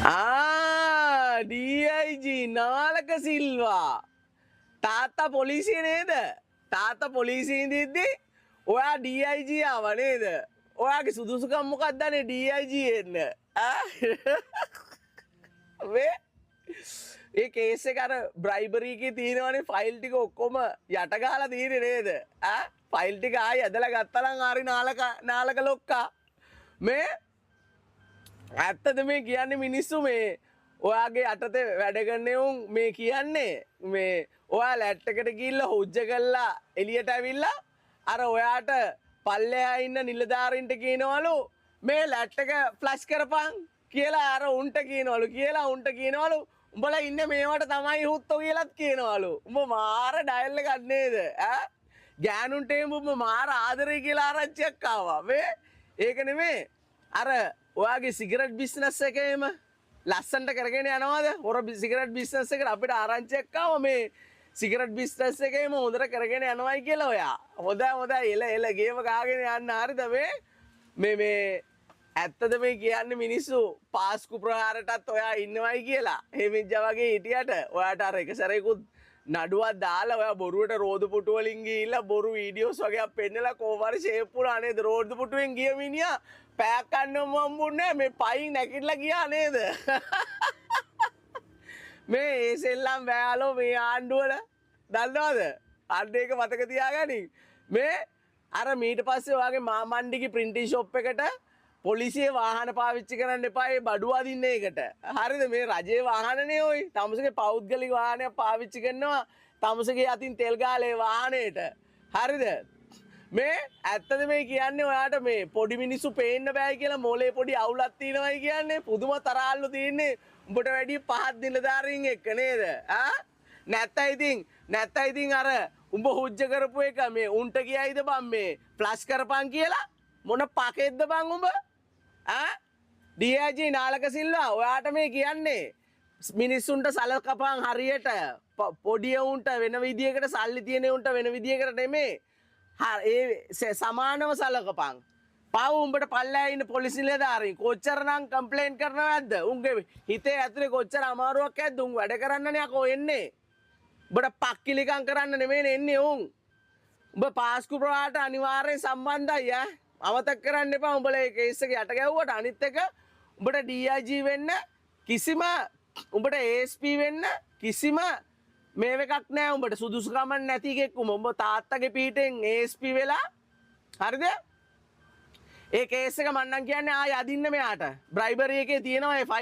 ආ, DIG Nalaka Silva, තාත්තා පොලිසිය නේද? තාත්තා පොලිසිය ඉඳිද්දි ඔයා DIG ආවා නේද? ඔයාගේ සුදුසුකම් මොකක්ද අනේ DIG එන්න? ආ, මේ ඒ කේස් එක අර බ්‍රයිබරි එකේ තියෙනවනේ ෆයිල් ටික ඔක්කොම යට ගහලා තියෙන්නේ නේද? ආ, ෆයිල් ටික ආයි ඇදලා ගත්තා නම් හරි නාලක නාලක ලොක්කා. මේ ඇත්තද මේ කියන්නේ මිනිස්සු මේ ඔයාගේ යටතේ වැඩ කරන උන් මේ කියන්නේ මේ ඔයා ලැට් එකට ගිහිල්ලා හුජ්ජ කරලා එළියට ඇවිල්ලා අර ඔයාට පල්ලෙහා ඉන්න නිලධාරීන්ට කියනවලු මේ ලැට් එක ෆ්ලෂ් කරපන් කියලා. අර උන්ට කියනවලු කියලා උන්ට කියනවලු උඹලා ඉන්නේ මේවට තමයි හුත්තෝ කියලාත් කියනවලු. උඹ මාර ඩයල් එකක් නේද? ඈ, ගෑනුන්ට එහෙම උඹ මාර ආදරේ කියලා ආරංචියක් ආවා. මේ ඒක නෙමේ, අර ඔයාගේ සිගරට් බිස්නස් එකේම ලස්සනට කරගෙන යනවාද? හොර සිගරට් බිස්නස් එකට අපිට ආරංචියක් ආවා මේ සිගරට් බිස්නස් එකේම හොඳට කරගෙන යනවයි කියලා ඔයා. හොඳයි හොඳයි, එල එල ගේම ගාගෙන යන්න. හරිද? මේ මේ මේ ඇත්තද මේ කියන්නේ මිනිස්සු පාස්කු ප්‍රහාරටත් ඔයා ඉන්නවයි කියලා? හේමිජ්ජා වගේ හිටියට ඔයාට අර එක සැරේකුත් නඩුවක් දාලා ඔයා බොරුවට රෝද පුටු වලින් ගිහිල්ලා බොරු වීඩියෝස් වගේක් පෙන්නලා කොහොම හරි ෂේප් වුණා නේද? රෝද පුටුවෙන් ගිය මිනිහා පැයක් කන්නම හම්බුන්නේ මේ පයින් නැගිටලා ගියා නේද? මේ ඒ සෙල්ලම් බෑලෝ මේ ආණ්ඩුවල, දන්නවද? අන්න ඒක මතක තියාගනින්. මේ අර මීට පස්සේ ඔයාගේ මාමණ්ඩිගේ ප්‍රින්ටිං ෂොප් එකට පොලිසිය වාහන පාවිච්චි කරන්න එපා ඒ බඩු අදින්න එකට. හරිද? මේ රජයේ වාහනනේ ඔයි. තමුසේගේ පෞද්ගලික වාහනයක් පාවිච්චි කරනවා තමුසේගේ අතින් තෙල් ගාලා ඒ වාහනේට. හරිද? මේ ඇත්තද මේ කියන්නේ ඔයාට මේ පොඩි මිනිස්සු පේන්න බෑ කියලා මොලේ පොඩි අවුලක් තියෙනවයි කියන්නේ? පුදුම තරහල්ලු තියෙන්නේ උඹට වැඩිය පහත් නිලධාරීන් එක්ක නේද? ආ, නැත්තම් ඉතින් අර උඹ හුජ්ජ කරපු එක මේ උන්ට කියයිද බං මේ ෆ්ලෂ් කරපන් කියලා? මොන පකෙද්ද බං උඹ? ආ, DIG Nalaka Silva, ඔයාට මේ කියන්නේ මිනිස්සුන්ට සලකපන් හරියට. පොඩි උන්ට වෙන විදියකට, සල්ලි තියෙන උන්ට වෙන විදියකට නෙමේ, ඒ සමානව සලකපන්. පව් උඹට පල්ලෑ ඉන්න පොලිස් නිලධාරීන් කොච්චරනම් කම්ප්ලේන්ට් කරනවද? උන්ගේ හිතේ ඇතුලේ කොච්චර අමාරුවක් ඇද්ද? උන් වැඩ කරන්නනේ යකෝ එන්නේ. උඹට පක්කිලිකම් කරන්න නෙමෙයිනේ එන්නේ උන්. උඹ පාස්කු ප්‍රහාරට අනිවාර්යෙන් සම්බන්ධයි ඈ. අමතක කරන්න එපා උඹලා ඒ කේස් එක යට ගැහුවට. අනිත් එක උඹට DIG වෙන්න කිසිම, උඹට ASP වෙන්න කිසිම මේව එකක් නෑ. උඹට සුදුසුකම නැති එකෙක් උඹ. උඹ තාත්තගේ පීඨෙන් ASP වෙලා, හරිද? ඒ කේස් එක මං නම් කියන්නේ ආය අදින්න මෙයාට. බ්‍රයිබරි එකේ තියෙනවා ඒ ෆයිල්.